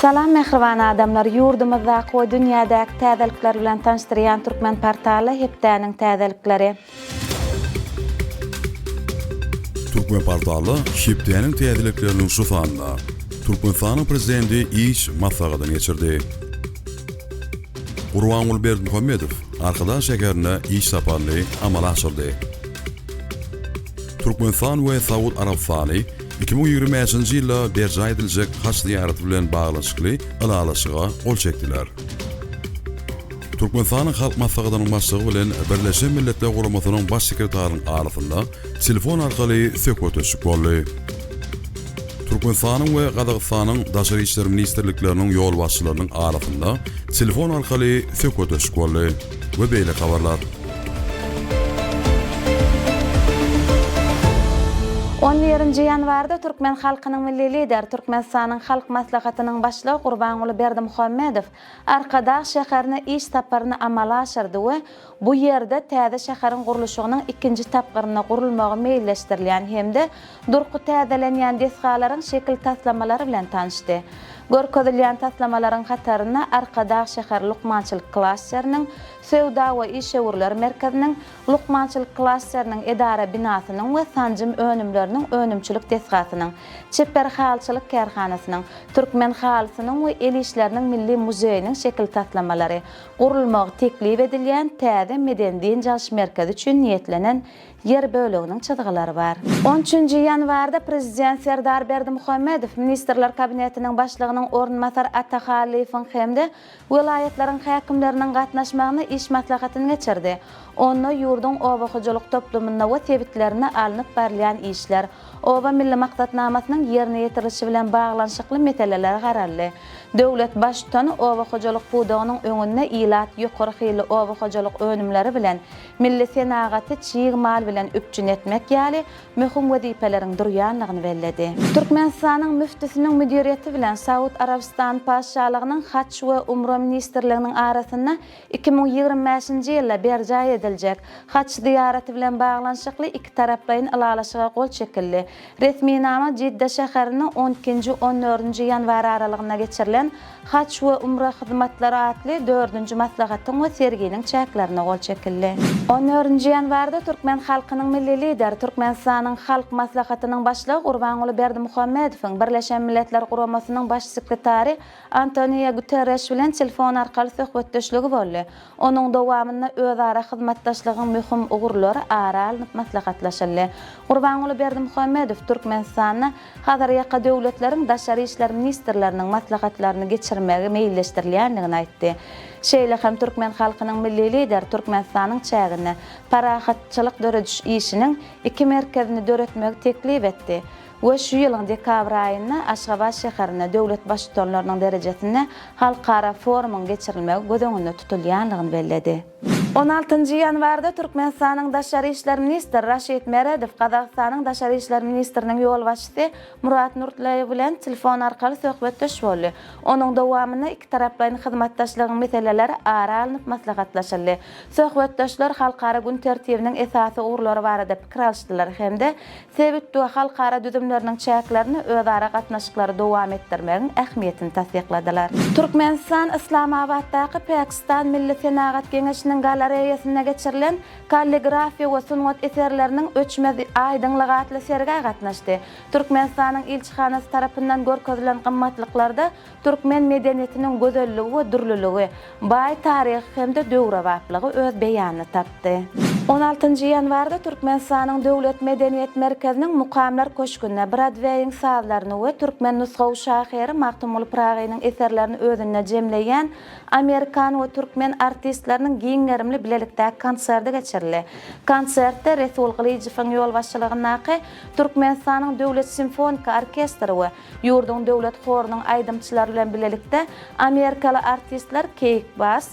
Salam mähriban adamlar ýurdumyzdaky we dünýädäki täzelikler bilen tanyşdyrýan Türkmen portally hepdäniň täzelikleri. Türkmen portally hepdäniň täzelikleriniň şu sanynda Türkmenistanyň Prezidenti iş maslahatyny geçirdi. Gurbanguly Berdimuhamedow Arkadag şäherine iş saparyny amala aşyrdy. Türkmenistan we Saud Arabystany 2025-nji ýylda berjaý ediljek haj zyýaraty bilen baglanyşykly ylalaşyga gol çekdiler. Türkmenistanyň Halk Maslahatynyň Başlygy bilen Birleşen Milletler Guramasynyň Baş sekretarynyň arasynda telefon arkaly söhbetdeşlik boldy. Türkmenistanyň we Gazagystanyň Daşary işler ministrlikleriniň ýolbaşçylarynyň arasynda telefon arkaly söhbetdeşlik boldy we beýleki habarlar. On birinji ýanwarda türkmen halkynyň Milli Lideri, Türkmenistanyň Halk Maslahatynyň Başlygy Gurbanguly Berdimuhamedow Arkadag şäherine iş saparyny amala aşyrdy we bu ýerde täze şäheriň gurluşygynyň ikinji tapgyrynda gurulmagy meýilleşdirilýän hem-de durky täzelenýän desgalaryň şekil taslamalary bilen tanyşdy. Görkezilýän taslamalaryň hatarynda Arkadag şäher lukmançylyk klasteriniň, söwda we işewürler merkeziniň, lukmançylyk klasteriniň edara binasynyň we sanjym önümleriniň önümçilik desgasynyň, çeper halyçylyk kärhanasynyň, türkmen halysynyň we el işleriniň milli muzeýiniň şekil taslamalary, gurulmagy teklip edilýän täze medeni-dynç alyş merkezi üçin niýetlenen ýer böleginiň çyzgylary bar. On üçünji ýanwarda Prezident Serdar Berdimuhamedow Ministrler Kabinetiniň Başlygynyň orunbasary Ata Hallyýewiň hem-de welaýatlaryň häkimleriniň gatnaşmagynda iş maslahatyny geçirdi. Onda ýurduň oba hojalyk toplumynda we sebitlerinde alnyp barylýan işler, Oba milli maksatnamasynyň ýerine ýetirilişi bilen baglanyşykly meselelere garaldy. Döwlet Baştutany oba hojalyk pudagynyň öňünde ilat ýokary hilli oba hojalyk önümleri bilen milli senagaty çig mal bilen üpjün etmek ýaly möhüm wezipeleriň durýandygyny belledi. Türkmenistanyň Müftüsiniň müdiriýeti bilen Saud Arabystany Patyşalygynyň Haç we Umra ministrliginiň arasynda 2025-nji ýylda berjaý ediljek Haç zyýaraty bilen baglanyşykly ikitaraplaýyn ylalaşyga gol çekildi. Resminama Jidda şäherinde on ikinji, on dördünji ýanwar aralygynda geçirilen Haç we Umra hyzmatlary atly dördünji maslahatyň we serginiň çäklerinde gol çekildi. On dördünji ýanwarda türkmen halkynyň Milli Lideri, Türkmenistanyň Halk Maslahatynyň Başlygy Gurbanguly Berdimuhamedowyň Birleşen Milletler Guramasynyň Baş sekretary Antoniýa Guterreş bilen telefon arkaly söhbetdeşligi boldy. Onuň dowamynda özara hyzmatdaşlygyň möhüm ugurlary ara alnyp maslahatlaşyldy. Gurbanguly Berdimuhamedow Türkmenistanda Hazarýaka döwletleriň daşary işler ministrleriniň maslahatlaryny geçirmegi meýilleşdirilýändigini aýtdy. Şeýle hem türkmen halkynyň Milli Lideri Türkmenistanyň çäginde parahatçylyk dörediş işiniň iki merkezini döretmegi teklip etdi we şu ýylyň dekabr aýynda Aşgabat şäherinde döwlet Baştutanlarynyň derejesinde halkara forumyň geçirilmegi göz öňünde tutulýandygyny belledi. On altynjy ýanwarda Türkmenistanyň daşary işler ministri Raşid Meredow Gazagystanyň daşary işler ministriniň ýolbaşçysy Murat Nurtleýew bilen telefon arkaly söhbetdeş boldy. Onuň dowamynda ikitaraplaýyn hyzmatdaşlygyň meseleleri ara alnyp maslahatlaşyldy. Söhbetdeşler halkara gün tertibiniň esasy ugurlary barada pikir alyşdylar hem-de sebit we halkara düzümleriniň çäklerinde özara gatnaşyklary dowam etdirmegiň ähmiýetini tassykladylar. Türkmenistan Yslamabatdaky Pakistan Milli senagat geňeşiniň galareýasynda geçirilen Kalligrafiýa we sungat eserleriniň öçmez aýdyňlygy atly sergä gatnaşdy. Türkmenistanyň ilçihanasy tarapyndan görkezilen gymmatlyklarda Türkmen medeniýetiniň gözelligi we dürlüligi, baý taryhy hem-de döwrebaplygy öz beýanyny tapdy. On altynjy ýanwarda Türkmenistanyň Döwlet medeniýet merkeziniň Mukamlar köşgünde Brodweýiň sazlaryny we türkmen nusgawy şahyry Magtymguly Pyragynyň eserlerini özünde jemleýän amerikan we türkmen artistleriniň giň gerimli bilelikdäki konserti geçirildi. Konsertde Resul Gylyjowyň ýolbaşçylygyndaky Türkmenistanyň Döwlet simfoniki orkestri we Ýurduň döwlet horunyň aýdymçylary bilen bilelikde amerikaly artistler Keýik Bass,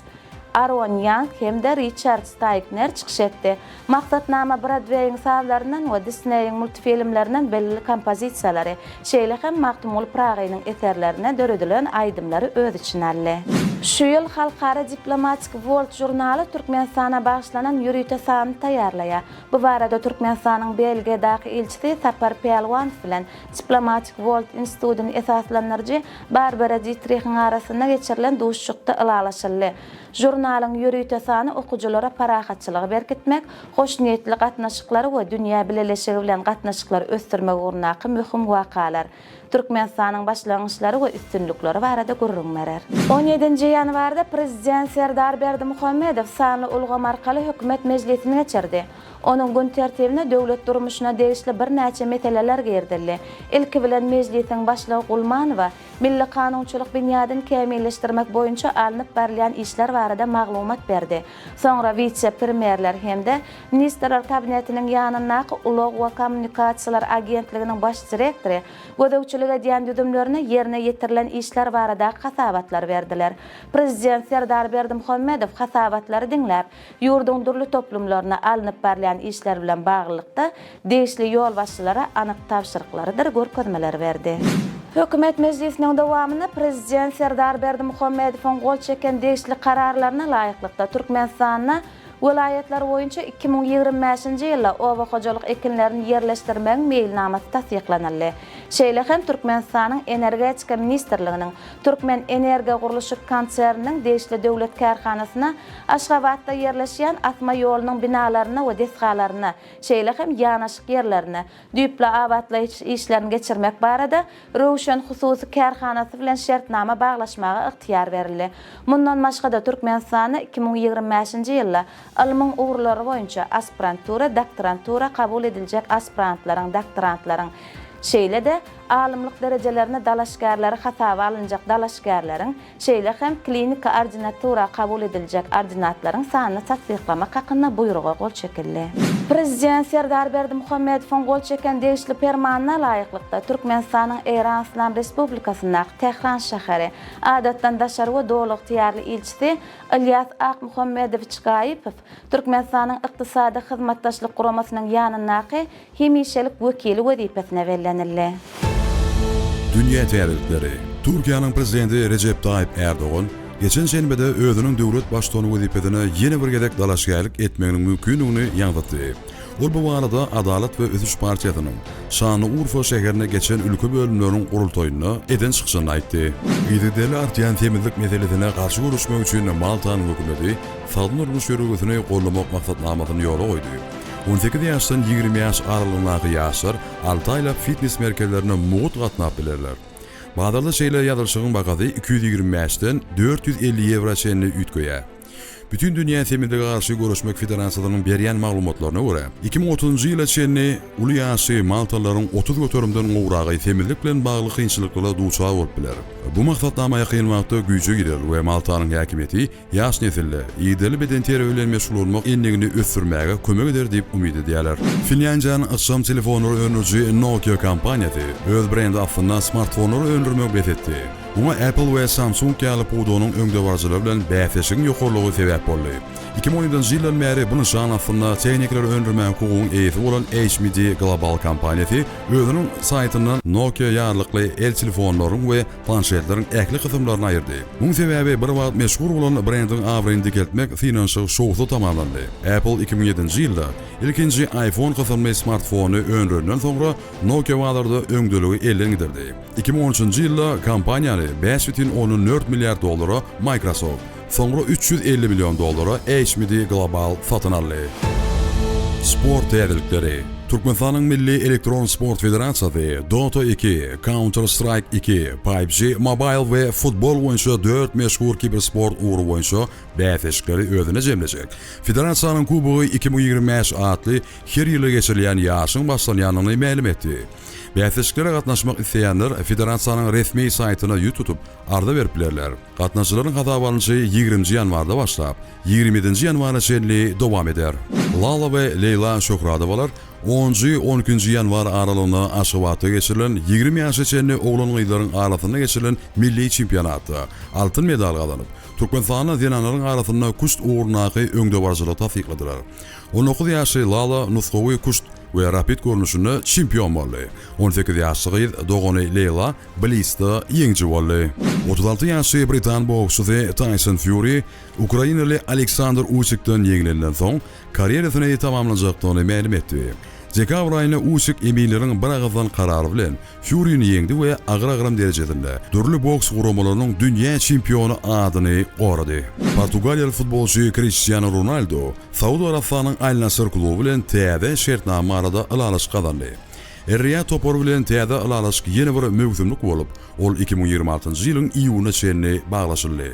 Aron Ýang hem-de Riçard Staýkner çykyş etdi. Maksatnama Brodweýiň sazlaryndan we Disneýiň multfilmlerinden belli kompozisiýalary, şeýle hem Magtymguly Pyragynyň eserlerine döredilen aýdymlary öz içine aldy. Şu ýyl halkara Diplomatic World žurnaly Türkmenistana bagyşlanan ýörite sanyny taýýarlaýar. Bu barada Türkmenistanyň Belgiýadaky ilçisi Sapar Pälwanow bilen Diplomatic World institutyny esaslandyryjy Barbara Ditrihiň arasynda geçirilen duşuşykda ylalaşyldy. Žurnalyň ýörite sany okyjylara parahatçylygy berkitmek, hoşniýetli gatnaşyklary we dünýä bileleşigi bilen gatnaşyklary ösdürmek ugrundaky möhüm wakalar, Türkmenistanyň başlangyçlary we üstünlikleri barada gürrüň berer. On ýedinji ýanwarda Prezident Serdar Berdimuhamedow sanly ulgam arkaly Hökümet mejlisini geçirdi. Onuň gün tertibine döwlet durmuşyna degişli birnäçe meseleler girizildi. Ilki bilen Mejlisiň Başlygy Gulmanowa milli kanunçylyk binýadyny kämilleşdirmek boýunça alnyp barylýan işler barada maglumat berdi. Soňra wise-premýerler hem-de Ministrler Kabinetiniň ýanyndaky Ulag we kommunikasiýalar agentliginiň baş direktory gözegçilik edýän düzümlerine ýerine ýetirilen işler baradaky hasabatlary berdiler. Prezident Serdar Berdimuhamedow hasabatlary diňläp, ýurduň dürli toplumlarynda alnyp barylýan işler bilen baglylykda degişli ýolbaşçylara anyk tabşyryklarydyr görkezmeleri berdi. Hökümet mejlisiniň dowamynda Prezident Serdar Berdimuhamedowyň gol çeken degişli kararlaryna laýyklykda Türkmenistanda Welaýatlar boýunça 2025-nji ýylda oba hojalyk ekinlerini ýerleşdirmegiň meýilnamasy tassyklanyldy. Şeýle hem Türkmenistanyň Energetika ministrliginiň Türkmenenergogurluşyk konserniniň degişli döwlet kärhanasyna Aşgabatda ýerleşýän asma ýolunyň binalarynda we desgalarynda, şeýle hem ýanaşyk ýerlerinde düýpli abatlaýyş işlerini geçirmek barada Röwşen hususy kärhanasy bilen şertnama baglaşmaga ygtyýar berildi. Mundan başga-da, Türkmenistanda 2025-nji ýylda ylmyň ugurlary boýunça aspirantura, doktorantura kabul ediljek aspirantlaryň, doktorantlaryň, şeýle-de alymlyk derejelerine dalaşgärleri hasaba alynjak dalaşgärleriň şeýle hem kliniki ordinatura kabul ediljek ordinatlaryň sanyny tassyklamak hakynda buýruga gol çekildi. Prezident Serdar Berdimuhamedowyň gol çeken degişli Permanyna laýyklykda, Türkmenistanyň Eýran Yslam Respublikasyndaky Tähran şäheri Adatdan daşary we Doly ygtyýarly ilçisi Ylýas Akmuhammedowiç Gaýypow Türkmenistanyň Ykdysady Hyzmatdaşlyk Guramasynyň ýanyndaky hemişelik wekili wezipesine bellenildi. Dünýä täzelikleri. Türkiýäniň Prezidenti Rejep Taýyp Ärdogan geçen şenbede özüniň döwlet baştutany wezipesine ýene bir gezek dalaşgärlik etmeginiň mümkindigini ýaňzytdy. Ol bu barada Adalat we ösüş partiýasynyň Şanlyurfa şäherinde geçen ülke bölümleriniň gurultaýynda eden çykyşynda aýtdy. Yzygiderli artýan semizlik meselesine garşy göreşmek üçin Maltanyň hökümeti sagdyn durmuş ýörelgesini goldamak maksatnamasyny ýola goýdy. 18 ýaşdan 20 ýaş aralygyndaky ýaşlar alty aýlap fitnes merkezlerine mugt gatnap bilerler. Bazarda şeýle ýazylyşygyň bahasy 225-den 450 ýewro çenli üýtgeýär. Bütindünýä semizlige garşy göreşmek federasiýasynyň berýän maglumatlaryna görä, 2030-njy ýyla çenli uly ýaşly maltalylaryň 30 göterimden gowragy semizlik bilen bagly kynçylyklara duçar bolup biler. Bu maksatnama ýakyn wagtda güýje girer we Maltanyň häkimiýeti Ýaş nesilde ýygyderli bedenterbiýe bilen meşgullanmak endigini ösdürmäge kömek eder diýip umyt edýärler. Finlýandiýanyň ykjam telefonlary öndüriji Nokia kompaniýasy öz brendi astynda smartfonlary öndürmegi bes etdi. Muňa Apple we Samsung ýaly pudagynyň öňdebaryjylary bilen bäsleşigiň ýokarylygy sebäp boldy. 2017-nji ýyldan bäri bu nyşan astynda tehnikalary öndürmäge hukugyň eýesi bolan HMD Global kompaniýasy özüniň saýtyndan Nokia ýarlykly el telefonlaryň we planşetleriň ähli kysymlaryny aýyrdy. Muň sebäbi bir wagt meşhur bolan brendiň abraýyny dikeltmek synanyşygy şowsuz tamamlandy. Apple 2007-nji ýylda ilkinji iPhone kysymly smartfony öndürenden soňra Nokia bazarda öňdeligi elden gidirdi. 2013-nji ýylda kompaniýany 5,4 milliard dollara Microsoft, Soňra 350 million dollara HMD Global satyn aldy. Sport täzelikleri. Türkmenistanyň Milli elektron sport federasiýasy Dota 2, Counter Strike 2, PUBG Mobile we futbol boýunça dört meşhur kibersport ugry boýunça bäsleşikleri özünde jemlejek Federasiýanyň Kubogy 2025 atly her ýylda geçirilýän ýaryşyň başlanýandygyny mälim etdi. Bäsleşiklere gatnaşmak isleýänler federasiýanyň resmi saýtyna ýüz tutup, arza berip bilerler. Gatnaşyjylaryň hasaba alnyşy ýigrimnji ýanwarda başlap, 27 nji ýanwara çenli dowam eder. Lala we Leýla Şöhradowalar onunjy, on ikinji ýanwar aralygynda Aşgabatda geçirilen 20 ýaşa çenli oglan-gyzlaryň arasynda geçirilen milli çempionatda altyn medal gazanyp, Türkmenistanda zenanlaryň arasynda küşt ugrundaky öňdebaryjylygy tassykladylar. On dokuz ýaşly Lala nusgawy küşt. we rapid görnüşinde çempion boldy. 18 ýaşly gyz dogany Leýla Blisde ýeňiji boldy. 36 ýaşly britan boksçusy Taýson Fýuri ukrainaly Aleksandr Usikden ýeňlenden soň, karýerasyny tamamlajakdygyny mälim etdi. Dekabr aýynda Usik eminleriň biragyzdan karary bilen Fýurini ýeňdi we agyr agram derejesinde dürli boks guramalarynyň dünýä çempiony adyny gorady. Portugaliýaly futbolçy Kriştianu Ronaldu Saud Arabystanyň Al-Nasr kluby bilen täze şertnama barada ylalaşyk gazandy. Er-Riýad topary bilen täze ylalaşyk ýene bir möwsümlik bolup, ol 2026-njy ýylyň iýunyna çenli baglaşyldy.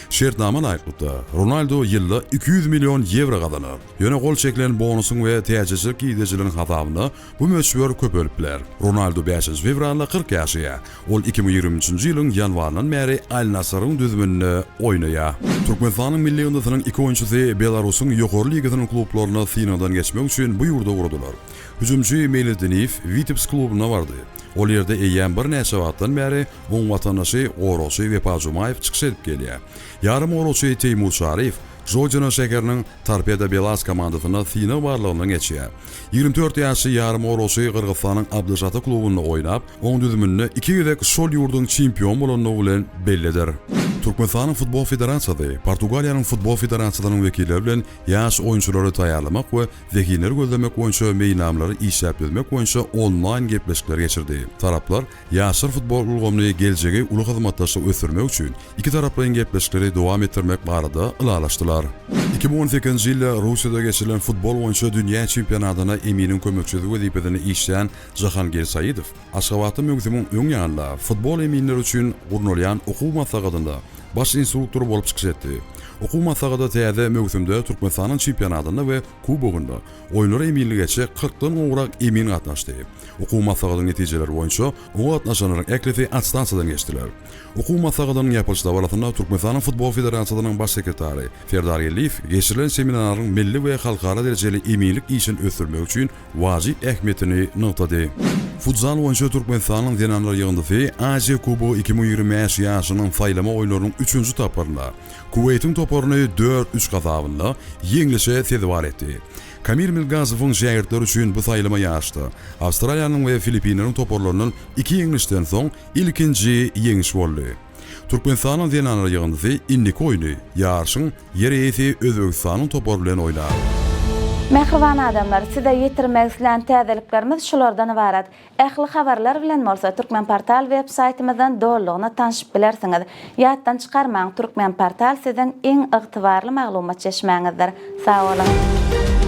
Şertnama laýyklykda, Ronaldu ýylda 200 million ýewro gazanar. Ýöne gol çekilen bonusyň we täjirçilik girdejileriň hasabyna bu möçber köpelip biler. Ronaldu bäşinji fewralda 40 ýaşaýar. Ol 2023 nji ýylyň ýanwaryndan bäri Al-Nassryň düzüminde oýnaýar. Türkmenistanyň milli ýygyndysynyň iki oýunçysy Belarusyň ýokary ligasynyň klublarynda synagdan geçmek üçin bu ýurda ugradylar. Hüjümçi Meýlis Diniýew Witebsk klubuna bardy. Ol ýerde eýýäm birnäçe wagtdan bäri oň watandaşy goragçy Wepa Jumaýew çykyş edip gelýär. Ýarymgoragçy Teýmur Çaryýew Žodino şäheriniň Torpedo Belas komandasynda synag barlagyndan geçýär. 24 ýaşly ýarymgoragçy Gyrgyzystanyň Abdyş-Ata klubunda oýnap, oň düzüminde iki gezek şol ýurduň çempion bolandygy bilen bellidir. Türkmenistanyň Futbol federasiýasy Portugaliýanyň Futbol federasiýasynyň wekilleri bilen ýaş oýunçylary taýýarlamak we zehinleri gözlemek boýunça meýilnamalary işläp düzmek boýunça onlaýn gepleşikler geçirdi. Taraplar ýaşlar futbol ulgamyny geljegi uly hyzmatdaşlyk ösdürmek üçin ikitaraplaýyn gepleşikleri dowam etdirmek barada ylalaşdylar. 2018-nji ýylda Russiýada geçirilen futbol boýunça dünýä çempionatynda eminiň kömekçisi wezipesinde işlän Jahangir Saidow Aşgabatda möwsümiň öň ýanynda futbol eminleri üçin gurnalýan okuw maslahatynda baş instruktor bolup çykyş etdi. Okuw maslahata täze möwsümde Türkmenistanyň çempionatynda we kubogynda oýunlara eminlik etjek kyrkdan gowrak emin gatnaşdy. Okuw maslahatynyň netijeleri boýunça oňa gatnaşanlaryň ählisi attestasiýadan geçdiler. Okuw maslahatynyň ýapylyş dabarasynda Türkmenistanyň Futbol federasiýasynyň baş sekretary Serdar Geldiýew geçirilen seminaryň milli we halkara derejeli eminlik işini ösdürmek üçin wajyp ähmiýetini nygtady. Futzal boýunça Türkmenistanyň zenanlar ýygyndysy Aziýa Kubogy 2025 ýaşynyň saýlama oýunlarynyň üçünji tapgyrynda Kuweýtiň toparyny dört, üç hasabynda ýeňlişe sezewar etdi. Kamil Milgazowyň şägirtleri üçin bu saýlama ýaryşda Awstraliýanyň we Filippinleriň toparlaryndan iki ýeňlişden soň ilkinji ýeňiş boldy. Türkmenistanyň zenanlar ýygyndysy indiki oýny ýaryşyň ýer eýesi Özbegistanyň topary bilen oýnar. Mähriban adamlar, size ýetirmek islän täzeliklerimiz şulardan ybarat. Ähli habarlar bilen bolsa Turkmenportal web saýtymyzdan dolulygyna tanşyp bilersiňiz. Ýatdan çykarmaň, Turkmenportal siziň iň ygtybarly maglumat çeşmäňizdir. Sag boluň!